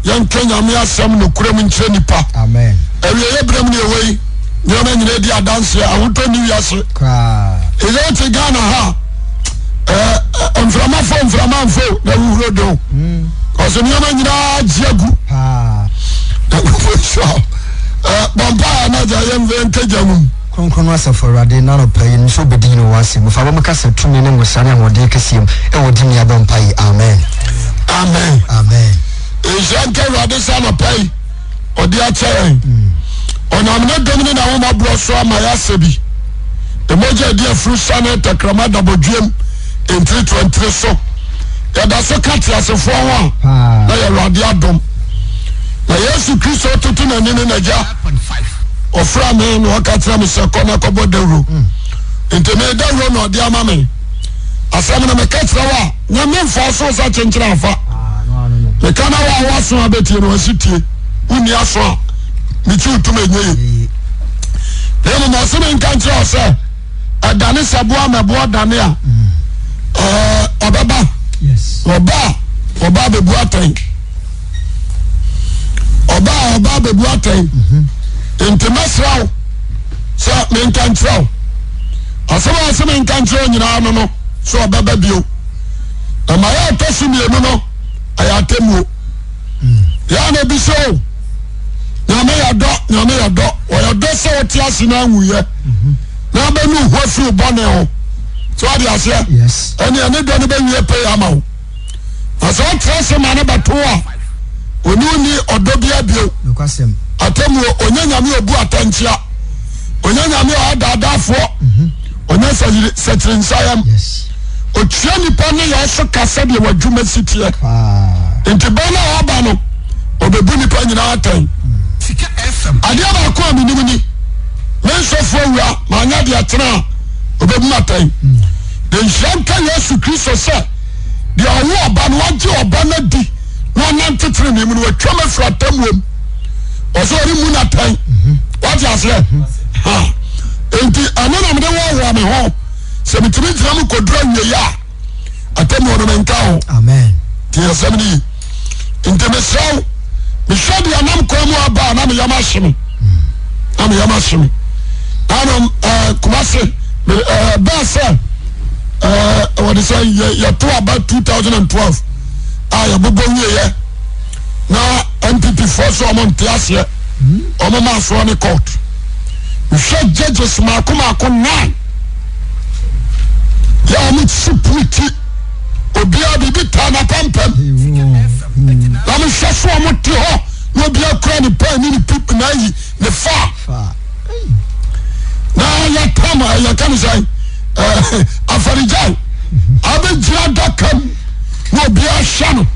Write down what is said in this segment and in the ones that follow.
Yɛnka Nyame asɛm nokorɛ mu nkyerɛ nipa. Amen. Awieɛ berɛ mu ne yɛwɔ yi, nneɛma nyinaa di adanseɛ, ahotɔ nni wiase. Koraa. Ɛsɛ wote Ghana ha a, mframa fo mframa mfo na wuhuro de o. Ɔsɛ nneɛma nyinaa gye agu. Paa. Na wofo bɔ mpaeɛ na agya yɛmfa yɛnkagya mu. Kronkron no Asafo Awurade, nnɛ anɔpa yi, nim sɛ wobɛdi hene wɔ w'asɛm mu. Fa abam kasa tumi ne ngosra ne ahoɔden kɛseɛ mu, ɛwɔ wo din mu yɛabɔ mpaeɛ yi. Amen. Amen. Amen. Nhyira nka Awurade sɛ anɔpa yi ɔde akyɛ yɛn. Ɔnam ne dom ne n'ahomaborɔ so ama yɛasɛ bi. Mogya adi afuru sane tɛkrɛma da bɔdweam ntiri to ntiri so. Yɛda so ka teasefoɔ ho a na yɛ Awurade adom. Na Yesu Kristo toto n'ani ne n'agya. Ɔfrɛ me na ɔka kyerɛ me sɛ kɔ na kɔbɔ dawuro. Nti me dawuro na ɔde ama me. Asɛm no meka kyerɛ wo a nyame mfa so sɛ kyenkyere afa. Meka na wa waso a bɛtie no ɔsi tie. Wonni aso a mekyi wotum ɛnyɛ ye. Na mmom ɔse menka nkyerɛ wo sɛ ɛdane sɛ boa mɛboa dane a ɔbɛba. Ɔba a ɔba abɛbu atɛn. Ɔba a ɔba abɛbu atɛn. Nti mɛsrɛ wo sɛ menka nkyerɛ wo. Asɛm a ɔse menka nkyerɛ wo nyinaa no no sɛ ɔbɛba bio. Na ma yɛ ɔtɔ so mmienu no ɛyɛ atemmuo. Yɛ na ebi sɛ o nyame yɛ dɔ nyame yɛ dɔ ɔyɛ dɔ sɛ ɔte ase na anwuyɛ na abɛnu ho afiri bɔne ho. Sɛ ɔde aseɛ ɛne ɛne dɔ no bɛwie pɛyɛ ama wo. Na sɛ ɔtra ase ma no bɛto a ɔne ɔni ɔdɔ bi abio. Atemmuo ɔnyɛ nyame ɔbu atɛnkyea ɔnyɛ nyame ɔyɛ daadaafoɔ ɔnyɛ sɛkyere nsayam. Ɔtua nipa ne yɛ ɔso ka sɛdeɛ w'adwuma si teɛ. Nti bɛn na ɔba no ɔbɛbu nipa nyinaa atɛn. Adeɛ baako a menim ni, me nsɔfoɔ awura manyɛ deɛ tena a ɔbɛbu atɛn. Na nhyira nka Yesu Kristo sɛ deɛ ɔwo ɔba no wagye ɔba no adi na ɔnante tenenee mu no watwam afiri atemmuom. Ɔsɛ ɔremmu no atɛn. Wate aseɛ? Ha. Enti ɛno na mede wɔwɔ me ho. Sɛ metumi gyina mu kɔduru awieeɛ a, atemmuo no menka ho. Amen. Te asɛm no yi. Nti mesrɛ wo, mehwɛ deɛ nam kwan mu aba a na meyam ahye me. Na meyam ahye me. Nanom ɛɛ eh, Kumase ɛɛ eh, bɛɛ sɛ ɛɛ eh, wɔde sɛ yɛ yɛto aba 2012 a yɛbobɔ wieɛ na NPP foɔ so wɔn nte aseɛ wɔn maa soɔ ne court. Mehwɛ judges mako mako nine yɛ wɔn si puliti obiara biribi taa n'apampam na mehwɛ so wɔn te hɔ na obiara kura ne pɛn ne ne pip na ayi ne fa na yɛtam yɛka ne sɛ afarigyae abɛgyina adaka mu na obiara hwɛ no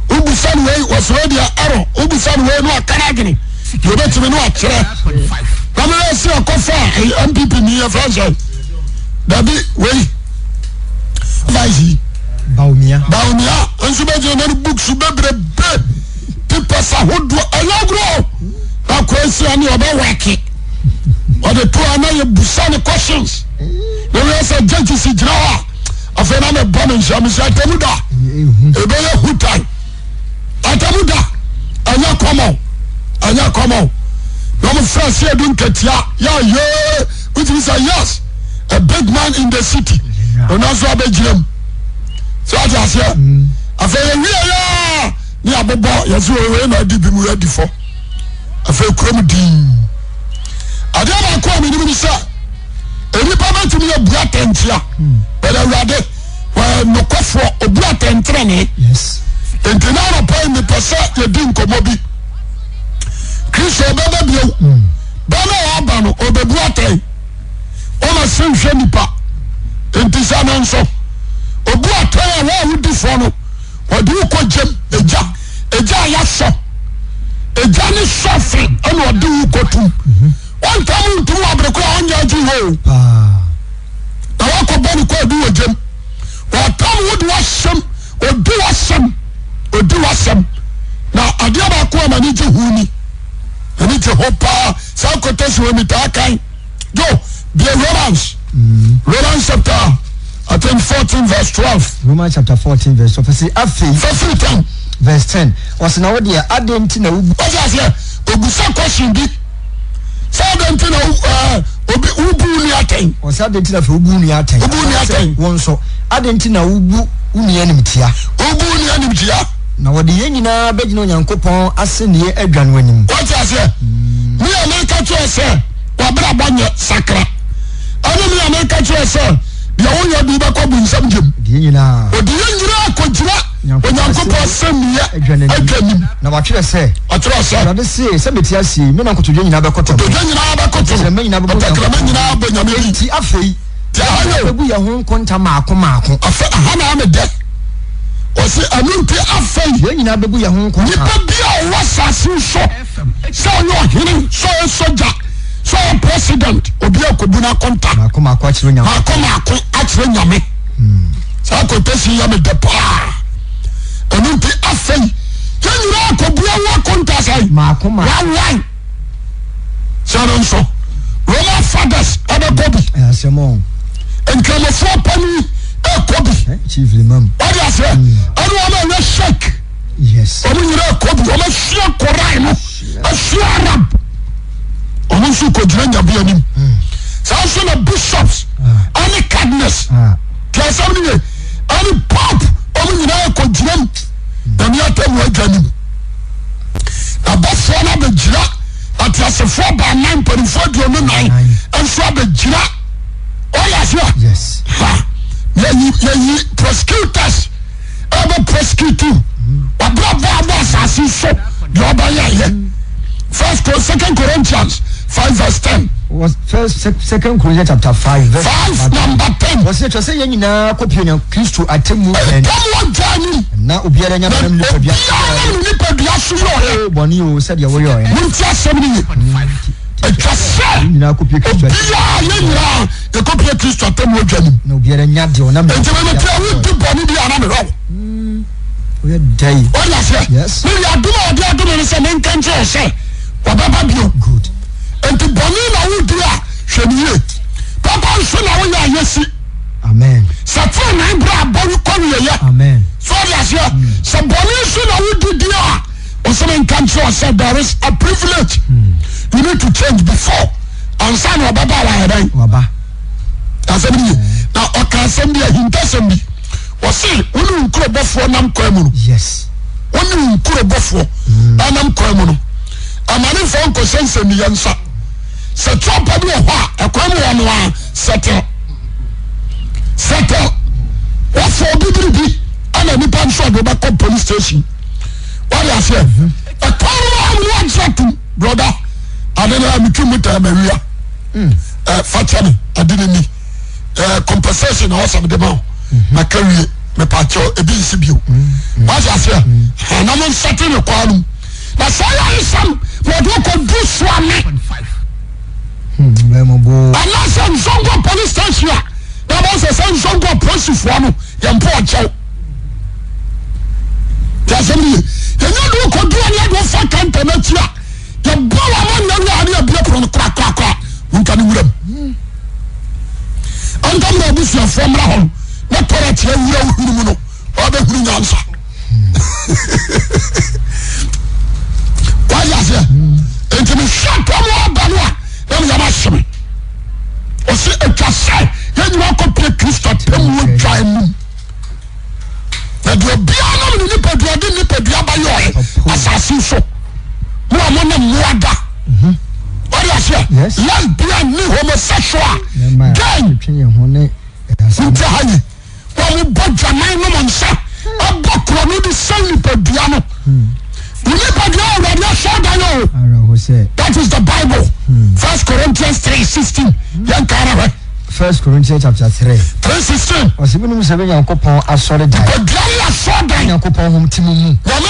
wobusa no wei wɔsɛ wei deɛ ɛrɔ wobusa no wei no aka no adwene deɛ obɛtumi no akyerɛ na meyɛ sɛ ɛkɔfa a mpp ni yɛfrɛ sɛ dabi wei vice yi Bawumia Bawumia nso bɛgyina na ne books bebrebe papers ahodoɔ ɛyɛ agorɔ na akora nsia ne ɔbɛwɛke ɔde to a na yɛbusa ne questions na wei sɛ judges gyina hɔ a afei na mebɔ me nhyia mesɛ atamu da ɛbɛyɛ hutan atamu da ɛnyɛ kɔmɔ ɛnyɛ kɔmɔ na ɔmo fira se edu nkatia yɛ yee wotumi sɛ yes a big man in the city ɔno nso abɛgyina mu sɛ ɔte aseɛ afei yɛwie yɛ ne abobɔ yɛsɛ wei na adi bi mu adi fɔ afei kurom din adeɛ baako a menim ne sɛ nnipa bɛtumi abu atɛnkyea bɛdɛ awurade wɔyɛ nokwafoɔ obu atɛntenenee nti na anɔpa yi mepɛ sɛ yɛdi nkɔmmɔ bi kristo ɔbɛba bio mm. bɛn na ɔba no ɔbɛbu atɛn ɔma se nhwɛ nipa nti sɛ no nso obu atɛn a wɔn a wodi foɔ no ɔde wo kɔ gyam egya egya a yɛasɔ egya ne sɔfe ɛna ɔde wo kɔ tum wɔntam ntum wɔ abere koro a ɔnyɛ agye hɔ o na wakɔ bɔ ne kɔ adu wɔ gyam wɔtam wo de wasɛm odi wasɛm odi wasɛm na adeɛ baako a m'ani gye ho ni m'ani gye ho paa saa kɔtɛsi wɔ mi taa kan. Go bia Romans. Romans chapter I think 14 verse 12. Romans chapter 14 verse 12. Sɛ afei. Fafiri tam. Verse 10, Ɔse na wo deɛ adɛn nti na wobu. Wate aseɛ? Ɔbusa question bi sɛ adɛn nti na ɛɛ obi wobu wo nua atɛn. Ɔse adɛn nti na afei wobu wo nua atɛn. Wobu wo nua atɛn. Wo nso adɛn nti na wobu wo nua animtia. Wobu wo nua animtia. Na wɔde yɛn nyinaa bɛgyina Onyankopɔn asɛnniiɛ adwa no anim. Wate aseɛ? Me a meka kyerɛ sɛ w'abrabɔ nyɛ sakra. Ɛne me a meka kyerɛ sɛ deɛ woyɛ de wobɛkɔ bonsam gyem. Ɔde yɛn nyinaa. Ɔde yɛn nyinaa kɔgyina Onyankopɔn asɛnniiɛ adwa no anim. Na watwerɛ sɛ. Watwerɛ sɛ. Awurade se, sɛ mete ase yi, me na nkotodwe nyinaa bɛkoto me. Nkotodwe nyinaa bɛkoto. Tɛkyerɛma nyinaa bɛbɔ Tɛkyerɛma nyinaa bɔ Nyame din. Enti afei, yɛbɛbu yɛn ho nkonta mmaako mmaako. Afei, aha na ame dɛ. Ɔse ɛno nti afei. Yɛn nyinaa bɛbu yɛn ho nkonta. Nipa bi a ɔwɔ asase so, sɛ ɔyɛ ɔhene, sɛ ɔyɛ sogya, sɛ ɔyɛ president, obi akɔbu no akonta. Mmaako mmaako akyerɛ Onyankopɔn. Mmaako mmaako akyerɛ Nyame. Saa quotation yɛ me dɛ paa. Ɛno nti afei yɛn nyinaa akɔbu yɛn ho akonta sɛn? Mmaako mmaako. One one. Sɛ no nso Roman fathers ɛbɛkɔ bi. Asɛm o. Nkramofoɔ panin ɛkɔ bi. Chief Imam. Wọ́n di aseɛ. Ɛne wɔn a ɛyɛ sheik. Yes. Wɔn nyinaa ɛkɔ bi. Wɔn asua Koran no. Asua Arab. Wɔn nso kɔgyina Nyame anim. Saa nso na bishops ɛne cardinals. Tí asɛm no yɛ ɛne pope wɔn nyinaa kɔgyina mu. Nyame atemmu adwa anim. Abɔfoɔ no abɛgyina ateasefoɔ baanan mpanimfoɔ 24 nso abɛgyina. Ɔyɛ aseɛ. Yes. Ha yɛyi yɛyi prosecutors ɛbɛ prosecute wabrabɔ abɔ asase so deɛ ɔbɛyɛ yɛ. First Second Corinthians 5 verse 10. Was first Second Corinthians chapter 5 verse 5 number 10. Wɔsi atwa sɛ yɛn nyinaa kɔpie na Kristo atemmu bɛn. Ɛdɔm wɔ dwa anim. Na obiara nya nam nipadua. Obiara nam nipadua so yɛ ɔyɛ. Bɔnne o sɛdeɛ wɔyɛ ɔyɛ. Mo nti asɛm no ye. Atwa sɛ nyinaa kɔpie Kristo obiara yɛn nyinaa yɛkɔpie Kristo atemmu adwa anim. Na obiara nya deɛ ɔnam. Nti mɛmɛ tí a wodi bɔnne bi a na mehwɛ wo. Oyɛ dɛ yi. Wɔde aseɛ. Yes. Me deɛ adom a ɔde adom ne sɛ menka nkyerɛ wo sɛ ɔbɛba bio. Good. Nti bɔne na wodi a hwɛ no yie. Papa nso na woyɛ a yɛsi. Amen. Sɛ tenenee berɛ a bɔ kɔ wieɛ. Amen. So ɔde aseɛ. Sɛ bɔne nso na wodi di a ɔsɛ menka nkyerɛ wo sɛ there is a privilege. You need to change before ansa na ɔbɛba a wayɛ dɛn. Waba. Asɛm no ye. Na ɔka asɛm bi ahintasɛm bi. Ɔse wo ne wo nkurobɔfoɔ nam kwan mu no. Yes. Wo ne wo nkurobɔfoɔ nam kwan mu no. Amane mfa wo nkɔhyɛ nsɛnniyɛ nsa. Sɛ trɔpa bi wɔ hɔ a, ɛkwan mu hɔ no ara, settle. Settle. Wɔfa obi biribi ɛna nipa nso ɔde wobɛkɔ police station. Wɔde aseɛ. Ɛkwan mu hɔ no wɔagye atum. Broda, ade no a metwi mu taa mawia. Ɛ fa kyɛ me, ade no ni. Eh, compensation na ɔsɛ mede ma wo maka wie mepakyɛw ebi nsi bio wate aseɛ na mo nsɛte ne kwaa no mu na sɛ yɛ nsɛm na ɔde wokɔdu soame anaasɛ Nzongo police station a na bɔ sɛ sɛ Nzongo apolisifoɔ no yɛmpo ɔkyɛw te asɛm no ye yɛnyɛ de wokɔdu ane ade wofa kanta no akyi a yɛbɔ wɔ ma nna wie a ne yɛbie pono no korakorakora monka ne wuram Anka mmerɛ abusuafoɔ mmra hɔ na tɔrɛt awura wo hwene mu no wabɛhunu nyansa. Wayɛ aseɛ. Nti mehwɛ tɔm aba no a na meyam ahye me. Ɔse atwa sɛ yɛn nyinaa kɔpie Kristo atemmuo dwa anim. Na deɛ obiara nam ne nipadua de nipadua bɛyɔɛ asase so mo a mo ne mmoa da wɔde aseɛ lesbian ne homosexual gay nti ha yi wɔn mo bɔ dwaman nom nsa ɛbɔ korɔ no de sɛn nipadua no wo nipadua awurade asɔɔdan o that is the Bible First Corinthians 3:16 yɛn kaa na hwɛ. First Corinthians chapter 3. 3:16. Ɔsɛ binom sɛ bɛ Nyankopɔn asɔredan. Nipadua yɛ asɔredan. Nyankopɔn hom te mo mu. Nyame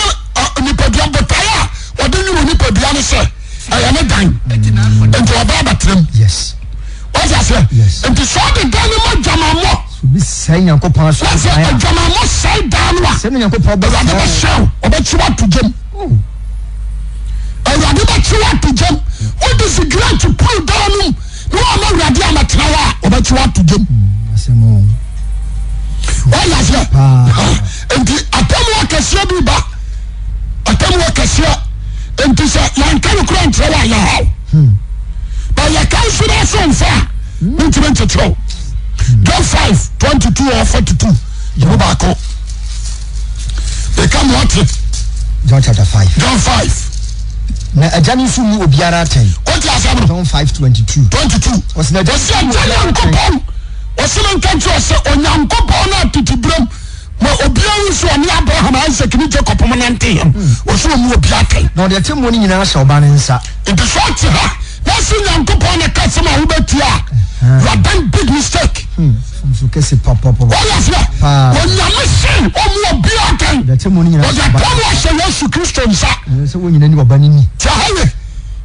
nipadua botae a wɔde nwene nipadua ne sɛ ɛyɛ ne dan. Nti ɔba abɛtena mu. Yes. Wɔte aseɛ? Yes. Nti sɛ ɔde dan no ma dwamammɔ. So bi sɛe Nyankopɔn asɔredan a. Na sɛ adwamammɔ sɛe dan no a. Sɛ ne Nyankopɔn bɛsɛe. Awurade bɛsɛe wo. Ɔbɛkye wo ato gyam. Oh. Awurade bɛkye wo ato gyam. Wode sigaret puru dan no mu. Na wɔn awurade amɛtena hɔ a wɔbɛkye wo ato gyam. Wɔyɛ aseɛ. Nti atemmu akɛseɛ bi ba. kɛseɛ nti sɛ yɛnka no kora nkyerɛ wo a yɛhaw. But yɛka nso na so mfa a mentumi nkyekyerɛ wo. John 5 22 or 42 yɛmu baako. Meka mo ate. John chapter 5. John 5. Na agya no nso mmu obiara atɛn. Wote asɛm no? John 5 22. 22. Ɔsɛ na agya Ɔsɛ agya Nyankopɔn. Ɔsɛ ne nka nkyerɛ ɔsɛ Onyankopɔn no ateteberɛm ma obiara hu sɛ ɔne Abraham, Isaac ne Jacob mo nanteeɛ no. Ɔsɛ ɔmmu obiara atɛn. Na ɔde atemmuo no nyinaa ahyɛ ɔba no nsa. Nti sɛ ɔte ha na sɛ Nyankopɔn na ka asɛm a wobɛtie a, you have done big mistake. Mfomso kɛse papapapa. Wɔyɛ aseɛ. Paa. Onyame se ɔmmu obiara atɛn. Ɔde atemmuo no nyinaa Ɔde ahyɛ ɔba no atemmuo ahyɛ Yesu Kristo nsa. Ɛsɛ sɛ wɔn nyinaa ni ɔba no ni. Tie ha ye.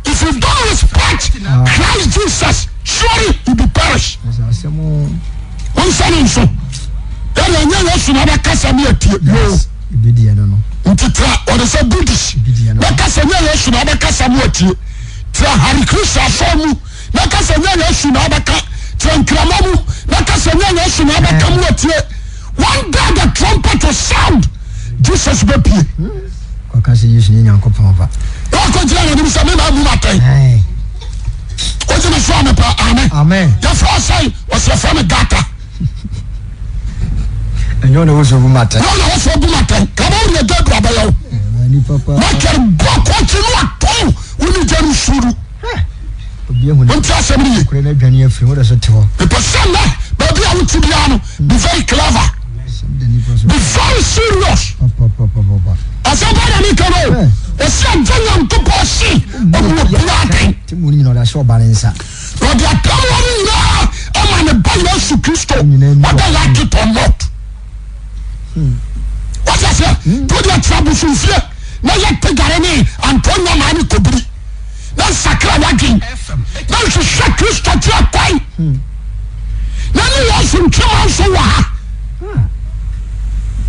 If you don't respect Christ Jesus, surely you be perish. Ɛsɛ asɛm o. Wonsa ne nso. Yɛde ɛnyɛ Yesu na bɛkasa ne atie. Yoo. Ebi deɛ no no. Nti tra ɔde sɛ Buddhist. Ebi deɛ no. Bɛkasa nyɛ Yesu na bɛkasa ne atie. Tra Hare Krishna asɔr mu na kasa nyɛ Yesu na bɛka. Tra Nkrama mu na kasa nyɛ Yesu na bɛka mu atie. One day the trumpet will sound. Jesus bɛpie. Kɔka sɛ Yesu nyɛ Nyankopɔn ba. Na wakɔgyina n'anim sɛ me na amu m'atɛn. Wogye me so a mepɛ amen. Amen. Yɛfrɛ wo sɛn? Wɔsɛ yɛfrɛ me Gata. Ɛnyɛ ɔna wosɛ obu m'atɛn. Ɛnyɛ ɔna wosɛ obu m'atɛn. Kama wo deɛ Gabriel bɛyɛ wo. Michael bɔ kɔkye no atɔn wo ne gya no suru. Obi ehu ne. Wonte asɛm no ye. Kure no adwane afiri wo de so te hɔ. Mepɛ sɛ nnɛ baabi a wote biara no be very clever. Be very serious. Asɛm pa na meka no. Ɔsi agya Nyankopɔn se ɔmu obiara atɛn. Temu no nyina ɔde ahyɛ ɔba ne nsa. Na ɔde atemmuo no nyinaa ama ne ba Yesu Kristo. Whether like it or not. Wọ́n sɛ tó di ɛkyerɛ abosomfie na yɛ tegare ne Antonia maa ne kobiri na nsakra wadwen na nhwehwɛ Kristo kyerɛ kwan na ne Yesu ntwema nso wɔ ha.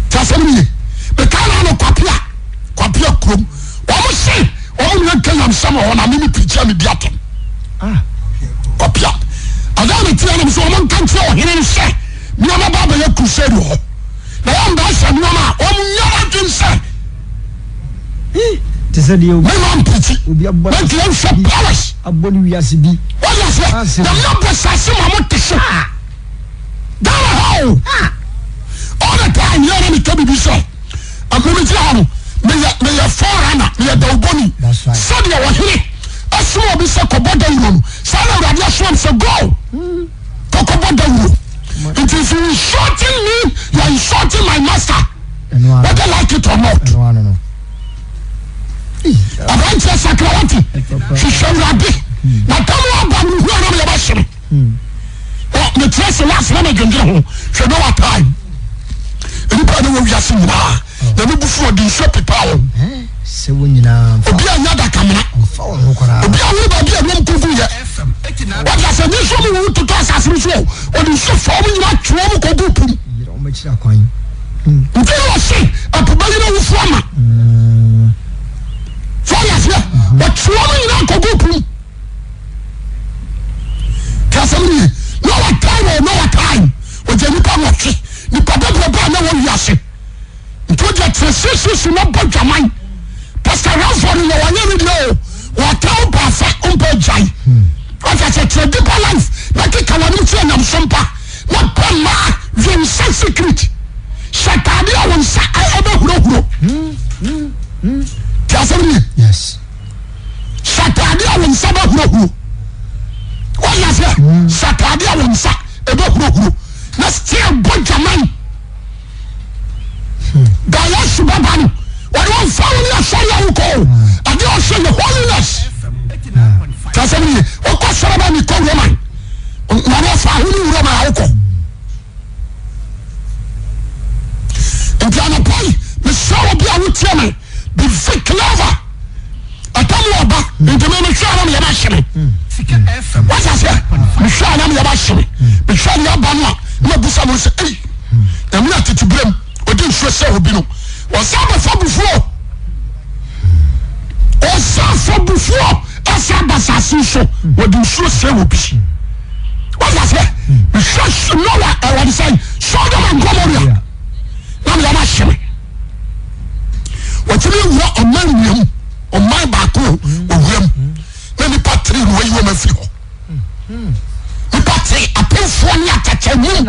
Tí asɛm no ye. Meka na ano kwapea kwapea kurom wɔn se wɔn nua nka nyamsɛm wɔ hɔ na mimi pirikyi a medi atɛm. Kwapea adan ne tia nam so wɔn nka nkyerɛ ɔhene no sɛ nneɛma ba abɛyɛ crusade wɔ hɔ na wɔn ba ahyɛ nneɛma a wɔn nyɛ adwene sɛ te sɛ deɛ obi mema mpirikyi obi abɔ na nti yɛnhwɛ powers abɔ ne wiase bi wɔyɛ aseɛ na mmabɔ sase ma mo te so. Ghana ha o all the time yɛn na mi ka bibi sɛ ɛmɛ mi gyina ha no meyɛ meyɛ forerunner meyɛ dawubɔni sɛdeɛ ɔhene asoma obi sɛ kɔbɔ dawuro no saa na awurade asoma mi sɛ go kɔkɔbɔ dawuro nti if you insulting me you are insulting my master whether like it or not. Aberanteɛ sakra wate hwehwɛ awurade na tam aba no hu anam yɛbɛhyere. Mekyerɛ sɛ last na medwendwene ho hwɛ Noah time nnipa ne wɔ wiase nyinaa na me bufu ɔde nsuo pepaa wɔn. Sɛ wɔn nyinaa obi a nya dakamena obi a wone baabi a wɔm kogu yɛ wɔde asɛ nye nsuo mu wuwu totɔ asase no so ɔde nsuo fa wɔn nyinaa twe wɔn kɔgu pum nti na ɔse ɛpo bɛyere awufo ama so ɔde aseɛ ɔtwe wɔn nyinaa kɔgu pum. Ti asɛm no ye. Noah time o Noah time. Ɔgye nipa nwɔtwe. Nipa bebrebe a na wɔ wiase. Nti o deɛ tena siesie na bɔ dwaman. Pastor Ralph no yɛ wɔnyɛ ne deɛ o. Wɔka wo mpa afa wo mpa agyae. Wata sɛ tena deeper life na keka w'anom kyerɛ nyamso mpa na pɛ mmaa dwe nsa secret. Hyɛ ataade a wo nsa ɛbɛhurohuro. Ti asɛm no ye. Yes. Hyɛ ataade a wo nsa bɛhurohuro. Wọ́n yà sẹ́, hyɛ ataade a wo nsa ɛbɛhurohuro. Na still bɔ dwaman. Da Yesu bɛba no, wɔde wɔn fa wɔn asɔre a wokɔ o. Adeɛ ɔhyɛ yɛ holiness. Tí a sɛ mi yɛ, wokɔ sɔrɔ bɛ mi kɔ Roman. Na wɔn fa ho ne Roman a wokɔ. Nti anɔpa yi, mesrɛ obi a wotie me, be very clever. Ɛtam wɔ ɔba, nti me mehwɛ a na meyɛ ma hye me. What's that say? Mehwɛ a na meyɛ ma hye me. Mehwɛ ne aba no a, na mabusa mo sɛ, ei, na me atete berɛm, ɔdi nsuo sɛ obi no. Ɔsan bɛfa bufuo. Ɔsan fa bufuo ɛsan ba asase so, wɔde nsuo sɛ obi. Wọ́n ase mehwɛ Noah ɛwɔ de sɛn Sodom and Gomorrah na meyɛ ma hye me. Wɔtumi wura ɔman wia mu.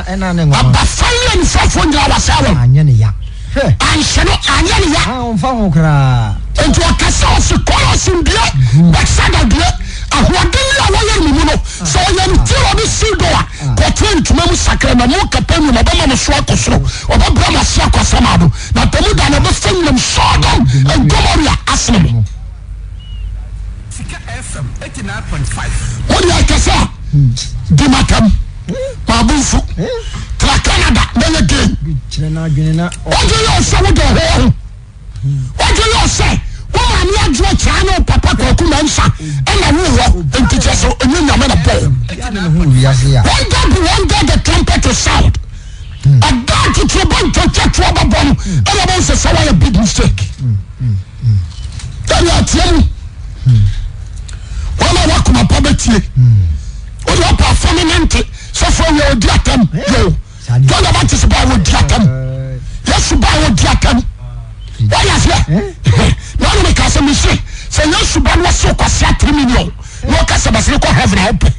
Ɛna ne nwoma. Abafan ne anifurafoɔ nyinaa wasɛe wɔn. Anyɛ ne ya. Hwɛ. Anhyɛ no, anyɛ ne ya. Ah, ɔmfa ho koraa. Enti ɔkasa ɔse Korosin due, Bethsaida due, ahoɔden ne a wɔyɛ no mo mu no, sɛ ɔyɛ no Tiro ne Sidon a, kɔtena ntoma mu sakra na mo Capernaum, ɔbɛma mo so akɔ soro, ɔbɛbrɛ mo ase akɔ asamado, na atemmu da no ɔbɛfa nyinam Sodom and Gomorrah asene mo. Wode akɛsɛ a, di matam, maabo mfu, tra Canada na yɛ gay. Wagye yɛ ɔsɛ wode ɔho ho. Wagye yɛ ɔsɛ wo maame adwoɔ kyaa ne wo papa kwaku mansa ɛna wo wɔ nti kyɛ sɛ ɛnyɛ nyame na bɔɔ. One day be one day the trumpet will sound. Ɛda totorobɛnto twɛtoɔ bɛbɔ no ɛna bɛhu sɛ sɛ woayɛ big mistake. Ɛne ateɛ mu. Wɔn a wakoma pa bɛtie. Wode ɔpa afa no nante sɔfo awia ɔdi atam yo. John the Baptist baa wɔdi atam. Yesu baa wɔdi atam. Wɔyɛ aseɛ. Na ɔne meka sɛ mese sɛ Yesu ba no wɔse ɔkwasea 3 million na ɔka sɛ bɛsene kɔ heaven a wopɛ.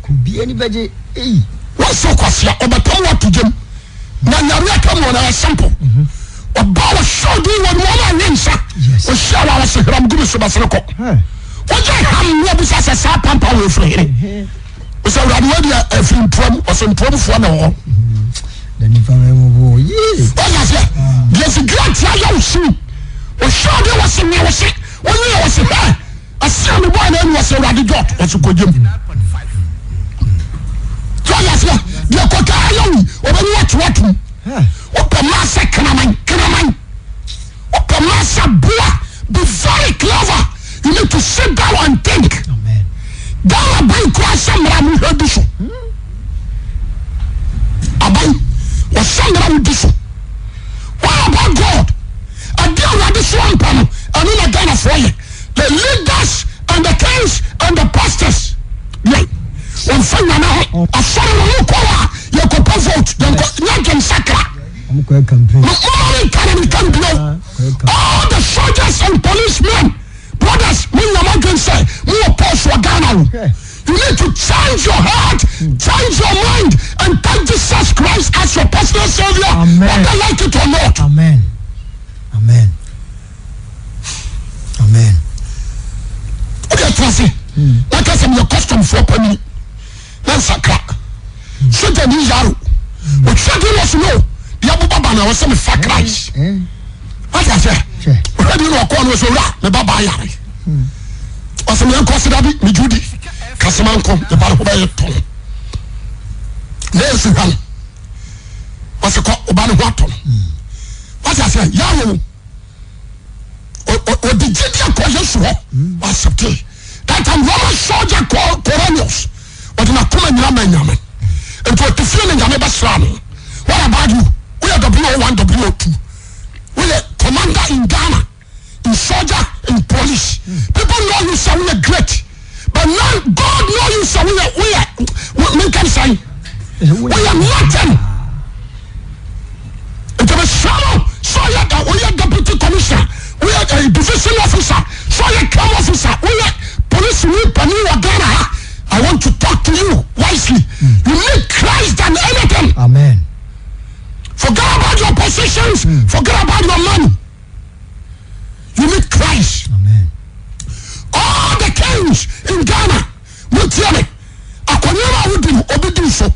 Wɔse ɔkwasea ɔbɛtam wato gyam. Na nyare aka mu ɔna yɛ simple. Ɔba ɔhyɛ ɔdin wɔ no wɔn awe nsa. Ɔhyia wɔ awɔse hram gu me so bɛsene kɔ. Wogye ham na ɔbusa sɛ saa pampa wɔ efiri hene. Ɔsɛ awurade wɔ deɛ ɛfiri ntoam ɔsɛ ntoamfoɔ na wɔ. Wɔyɛ aseɛ deɛ sigaret ayɛ wo siw. Ɔhyɛ ɔdin wɔ se nea wɔse wɔnyɛ wɔ se hɛ. Ɔse a mebɔɔ no ani ɔse awurade dwɔt ɔse kɔgyam so ɔyɛ aseɛ deɛ kɔtwa ayɛ wi ɔbɛnyi wato atom wopɛ maa sɛ kraman kraman wopɛ maa sɛ boa be very clever you need to sit down and think Ghana ban kura sɛ mmara mo hwɛ di so aban wɔsɛ mmara wo di so what about God ɛde awurade so ampa no ɛno na Ghanafoɔ yɛ The leaders and the kings and the pastors yɛ wɔn fa nyame ho asɔre no mo kɔ a yɛ kɔ pɛ vote yɛn kɔ nyɛ dwom sakra mo mo ma mi nka na mi nka bio all the soldiers and policemen brothers mo nyɛ mo adwene sɛ mo wɔ post wɔ Ghana o you need to change your heart change your mind and take Jesus Christ as your personal saviour whether like it or not. Amen. Amen. Amen. Wode ɛtra ase na ka sɛ meyɛ customfoɔ panini na nsakra sogya ni yaro ɔtwa de wɔ so no deɛ aboba ba na ɛwɔ sɛ mefa Christ wate aseɛ ɔhwɛ de na ɔkɔɔ no sɛ owura me ba baa yare ɔsɛ meɛnkɔ se dabi megye wodi kasema nkɔ me ba no ho bɛyɛ tɔn na ɛsi hwa no ɔsɛ kɔ ɔba no ho atɔ no wate aseɛ yaro ɔde gyidi akɔ Yesu hɔ ɔaccepte that time Roman soldier called Cornelius ɔde n'akoma nyina ma nyame nti ɔte fie ne nyame bɛsra no what about you woyɛ WO1 WO2 woyɛ commander in Ghana in soldier in police people know you sɛ woyɛ great but now God know you sɛ woyɛ woyɛ menka ne sɛn woyɛ nothing nti mesrɛ no sɛ ɔyɛ da woyɛ deputy commissioner woyɛ eh, division officer sɛ ɔyɛ cam officer woyɛ police ni panin wɔ Ghana ha I want to talk to you wisely you need Christ than anything Amen. Forget about your positions forget about your money you need Christ Amen. All the kings in Ghana mo tie me akonnwa no a wodi no obi di so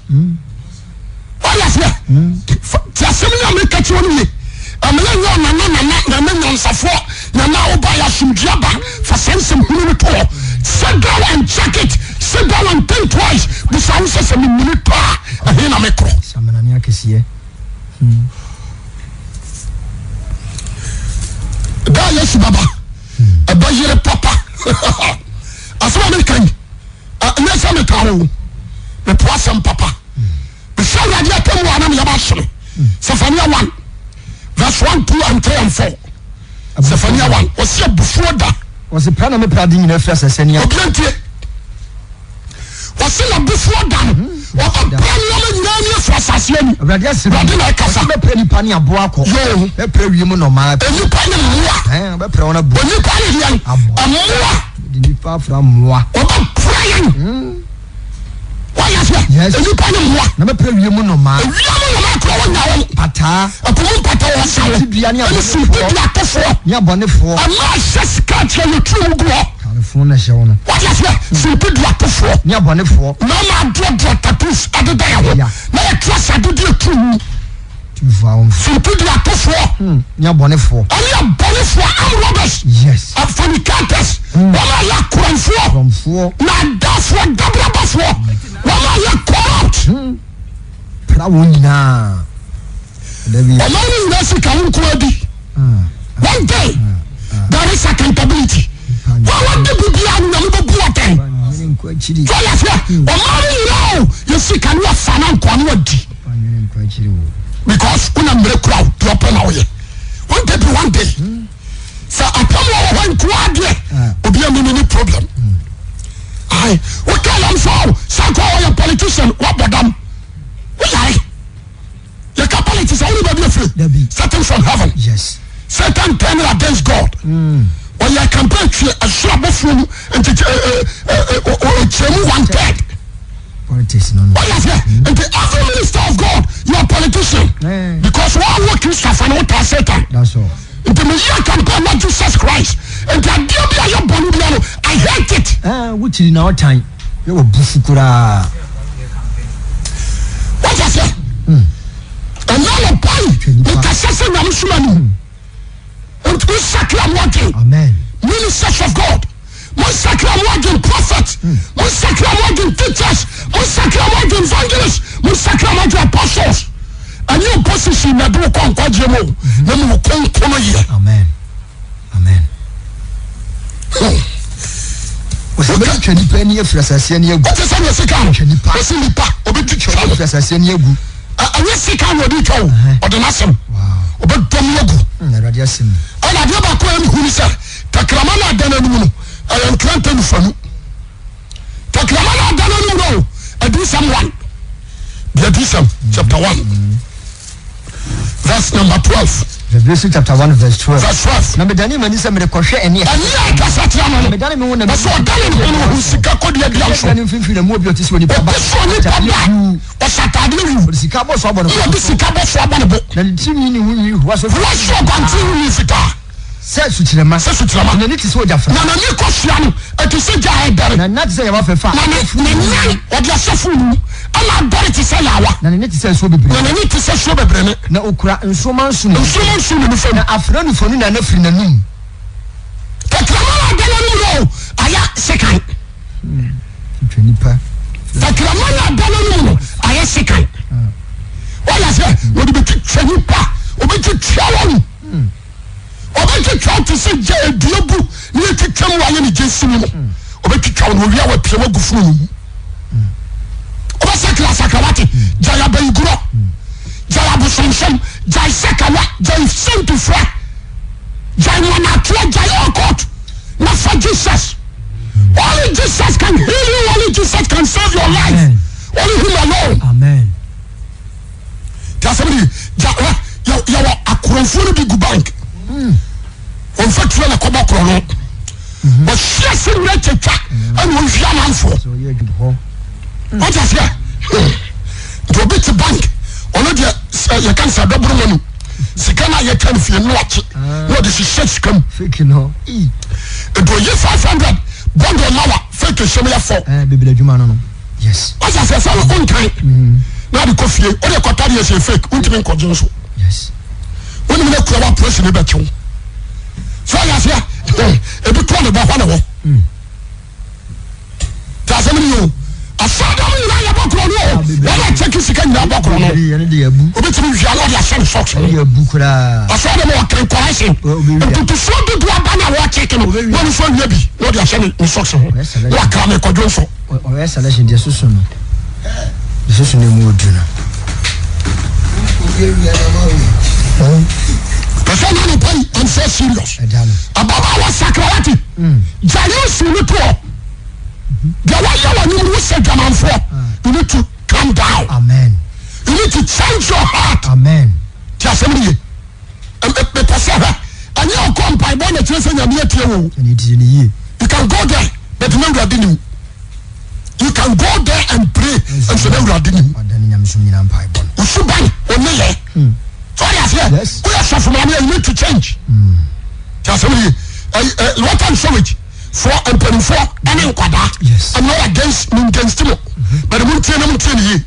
wayɛ aseɛ ti asɛm yi a meka kyerɛ no ye ɛmene nyɛ ɔnana nana nana nyansafoɔ nana a woba yɛ asomdua ba fa saa nsɛm hunu no to hɔ sit down and check it sit down and think twice bisa wo sɛ sɛ memuni tɔ a ɛhe na mekorɔ Samanani akɛseɛ. Da a Yesu bɛba ɛbɛyere papa asɛm a meka yi ɛnyɛ sɛ metaa wo mepo asɛm papa mesɛ awurade atam wɔ anam yɛba hyere Sefania 1 verse 1 2 and 3 and 4 Sefania 1 ɔsi abufuo da Wɔsi pɛ na mepɛ ade nyinaa firi asase ani obi ntie Wɔse n'abufuo da no, ɔbɛpra nneɛma nyinaa ani afiri asase ani. Awurade asɛm Awurade na ɛkasa. Wɔse mɛpra nnipa ne aboa akɔ. Yoo. Mɛpra wiem nnomaa. Nnipa ne mmoa. Ɛn, ɔbɛpra wɔn aboa. Onipa ne deɛn? Mmoa. Mede nnipa afra mmoa. Ɔbɛpra yɛn. Wɔyɛ aseɛ. Yes. Nnipa ne mmoa. Na mɛpra wiem nnomaa. Ewiem nnomaa. ɔnya wɔn. Mpataa. Ɛpo mu mpataa wɔ sa wo. Suntidua ne Ɛne abɔnefoɔ. suntidua atofoɔ. Ne abɔnefoɔ. Ɛma ɛhyɛ sika kyerɛ yɛ tiri mu gu hɔ. Kalefo na ɛhyɛ wo no. Wate aseɛ? Suntidua atofoɔ. Ne abɔnefoɔ. Mmarima aduadua tattoos ɛdeda yɛ ho. Ya. Na yɛtra sɛ adedeɛ tiri mu. Tumfoɔ a wɔmfa. Suntidua atofoɔ. Ne abɔnefoɔ. Ɛne abɔnefoɔ, armed robbers. Yes. Fornicators. Wɔn a yɛ akorɔmfoɔ. Korɔmfoɔ. Naadafoɔ, dabrabafoɔ. Wɔn a yɛ corrupt. Pra wɔn nyinaa. Ɔman no nyinaa sika wo nko adi. One day there is accountability. Wɔn a wɔde biribiara no nyame bɛbu atɛn. So yɛ sɛ ɔman no nyinaa o yɛ sika no wafa na nkoa no wadi. Because wona mmerɛ kura wo deɛ ɔpɛ na woyɛ. One day be one day. Sɛ apam wɔ hɔ nkoa adeɛ obi a mimi ni problem. Ayi woka yɛn fɔ sɛ kɔ ɔyɛ politician wabɔ dam woyare. Yɛka politics a wone baabi afiri. Satan from heaven. Yes. Satan turning against God. Ɔyɛ campaign twe ɛsoro abɔfoɔ mu nti ɔkyerɛ mu one third. Politics no no. Ɔyɛ sɛ nti every minister of God you are politician. Because wɔn wɔ Christopher no wotaa Satan. That's all. Nti me yɛ campaign na Jesus Christ. Nti adeɛ bi a yɛ bɔ no bia no I hate it. Ɛɛ wokyiri na ɔtan. Yɛ wɔ bufu koraa. Wọ́n sɛ ɛnna wɔ pai nkasa sɛ nyame soma ni nti mo sakra mo adwen. Amen. Ministers of God mo sakra mo adwen prophet mo sakra mo adwen teachers mo sakra mo adwen evangelists mo sakra mo adwen apostles. Ɛnyɛ opposition na ɛde wo kɔ nkwagyeɛ mu o na mu wo konkono yɛ. Amen. Amen. Wɔsɛ bɛtwitwa nipa ani afiri asase ani agu. Wote sɛ deɛ sika no Twa nipa. wɔsi nipa obɛtwitwa no Afiri asase ani agu. Ɛnyɛ sika na ɔde twa o ɔde n'asɛm ɔbɛdɔm agu. Awurade asɛm. Ɛna adeɛ baako a ɛmehu ne sɛ tɛkrɛma no ada n'anim no ɛyɛ nkrantɛ nufanu. Tɛkrɛma no ada n'anim no o adiyisɛm 1 deɛ adiyisɛm chapter 1 verse number 12. Revelation chapter 1 verse 12. Verse 12. Na medane m'ani sɛ merekɔhwɛ ɛne a Ɛne a ɛkasa tia no no. Medane me ho na Ɛsɛ ɔdane ne ho no ɔhu sika kɔdua dua so. Ne mfimfini na mu obi ɔte sɛ onipa ba. Ɔte sɛ onipa ba. Ɔhyɛ ataadeɛ yuu. Ɔde sika abɔ so abɔ ne bo. Na ɔde sika bɔ so abɔ ne bo. Na ne tirinwi ne ho nwi hua so. Hua so ɔguanten ho nwi fitaa. Sɛ sukyerɛmma. Sɛ sukyerɛmma. Na n'ani te sɛ ogyaframa. Na n'ani kosua no, ɛte sɛ gya a ɛdɛre. Na ne nan te sɛ yaawa fɛfɛ a. Na ne ne nan, wɔde ahyɛ fononoo mu, ɛna adɔre te sɛ yaawa. Na ne nne te sɛ nsuo bebree. Na n'ani te sɛ nsuo bebree nne. Na ɔkura nsoromma nson ne nifa. Nsoromma nson ne nifa mu. Na afena nufanu na na firi n'anom. Tɛkrɛma no a ɛda n'anom no o, ayɛ sekan. Twitwa nipa. Tɛkrɛma no a ɛda n'anom no ayɛ sekan. Wɔyɛ sɛ wɔde bɛtwitwa nipa, wɔbɛtwitwa wɔn. Ɔbɛtwitwa wo te sɛ gya a dua bu na yɛtwitwa mu ayɛ ne gya sini no. Ɔbɛtwitwa wo na owia wapia wagu funu no mu. Ɔbɛsakra sakra wate. Gyae abayigorɔ. Gyae abosonsom. Gyae sakawa. Gyae sentufra. Gyae mmanatoɔ. Gyae occult. Na fa Jesus. Only Jesus can heal you. Only Jesus can save your life. Only him alone. Amen. Ti asɛm de gya hɔ yɛwɔ akorɔmfoɔ no bi gu bank wɔn fa tuo na kɔbɔ korɔ no wɔhyia sɛ wura kyɛtwa ɛna ɔhwia amanfoɔ wɔte aseɛ nti obi te bank ɔno deɛ yɛka no sɛ dɔboro mɔni sika no a yɛtwa no fie no akye na ɔde hyehyɛ sika mu nti ɔyi 500 bɔndɔ lawa fake hyɛm yɛ fɔ Yes. Wọ́n sɛ sɛ o nkan na de kɔ fie o de kɔ tari ɛsɛ fake o ntumi nkɔ gye nso. Yes. Wọ́n ni mi na kura wa polisi ni bɛ kyew. So ɔyɛ aseɛ ebi tɔ ne bɔ hɔ na wɔ. Tí a sɛ mi ni yɛ o asɔdɔm nyinaa yɛ bɔ korɔ no o wɔn a kyɛkì sika nyinaa bɔ korɔ no obi tumi wia na ɔde ahyɛ ne socks ho asɔdɔm ɔkan kɔrɛsin ntutusuo dodo aba na wɔkyɛkì no wɔn nso awia bi na ɔde ahyɛ ne socks ho na wakra ne kɔdwo nso. Ɔyɛ selection deɛ soso no deɛ soso no emu odu no. Pɛsɛ na ne pɛn I'm so serious. Ababaawa sakra wate. Gya Yesu no to hɔ. Deɛ wayɛ wɔ anim no wosɛ dwamanfoɔ. You need to calm down. Amen. You need to change your heart. Amen. Ti asɛm no ye. Mepɛ sɛ hwɛ ɛnyɛ ɔkɔ mpaebɔ na kyerɛ sɛ nyame atie wo. You can go there but na awurade nim. You can go there and pray nso na awurade nim. Wo suban, wo nneyɛɛ. So ɔde aseɛ? Yes. Woyɛ sɔfo maame a you need to change. Ti asɛm yi. Water and sewage foɔ mpanimfoɔ ɛne nkwadaa. Yes. I'm not against me against mo. But mo ntie na mo ntie ne yie.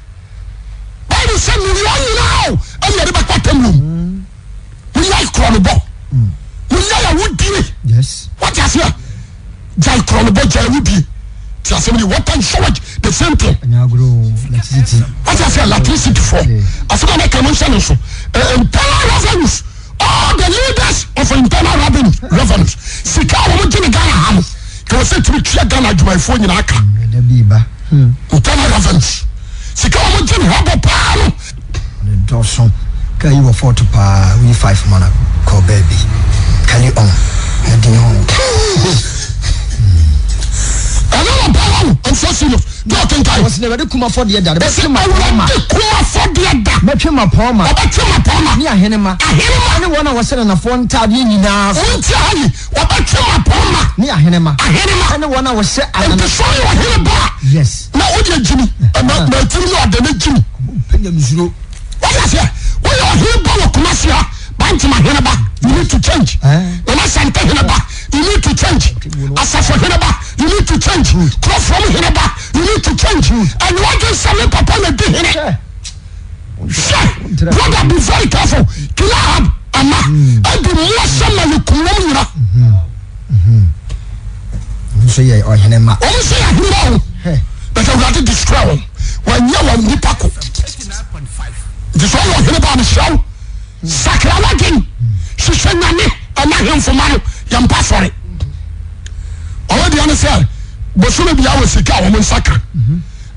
Bible sɛ ne wɔn nyinaa o ɛna yɛde bɛkɔ atemmuo mu. Monyae korɔnobɔ. Monyae awudie. Yes. Wate aseɛ? Gyae korɔnobɔ, gyae awudie. Ti asɛm ni water and sewage the same thing. Ɛnyɛ agorɔ o, electricity. Wate aseɛ? Electricity foɔ. Asɛm a mɛka no nhyɛ ne nso. Internal revenues, all the leaders of internal revenue revenues. Sika a wɔn gye ne Ghana ha no, kɛwɔ sɛ tumi tua Ghana adwumayɛfoɔ nyinaa ka. Ɛda bi ba. Internal revenues. Sika a wɔn gye ne ha bɔ paa no. Ne dɔso. Car yi wɔ fault paa woyi five ma no kɔ baabi carry on ɛden ho. Ɛno na paa wo I'm so serious do ɔkenkan. Wɔsi na awurade kum afɔdeɛ da. Wɔsi Bɛtwe ma pɔn ma. awurade kum afɔdeɛ da. Bɛtwe ma pɔn ma. Ɔbɛtwe ma pɔn ma. Ne ahenema. Ahenema. Ɛne wɔn a wɔhyɛ nanafoɔ ntaadeɛ nyinaa so. Wɔn ti ha yi wɔbɛtwe ma pɔn ma. Ne ahenema. Ahenema. Ɛne wɔn a wɔhyɛ Nti sɛ ɔyɛ ɔhene ba a. Yes. Na o deɛ gyimi. Ɛna na etiri ne ɔde ne gyimi. Ɔmo nyamesuro. Wọ́n yà sẹ́, wọ́n yẹ ọ̀hìn bá wọ Kumasi ha, Bantima hene ba, you need to change. Nana Sante hene ba, you need to change. Asafo hene ba, you need to change. Kurofrom hene ba, you need to change. And wọ́n dwen sẹ́ mi papa na di hene. Hwɛ, brother be very careful. Kilahab ama ɛdi mmoa sɛ ma yɛ kum wɔn nyina. Wɔn nso yɛ ɔhene ma. Wɔn nso yɛ ahene ma o. But Awurade destroy wɔn. Wɔnyɛ wɔn nipa ko. Nti sɛ ɔyɛ ɔhene ba mesrɛ wo sakra w'adwen hwehwɛ nyame ɛna ahemfo ma no yɛ mpa sɔre. Ɔwɔ deɛ ne sɛ bosome bia wɔ sika a wɔn nsa ka.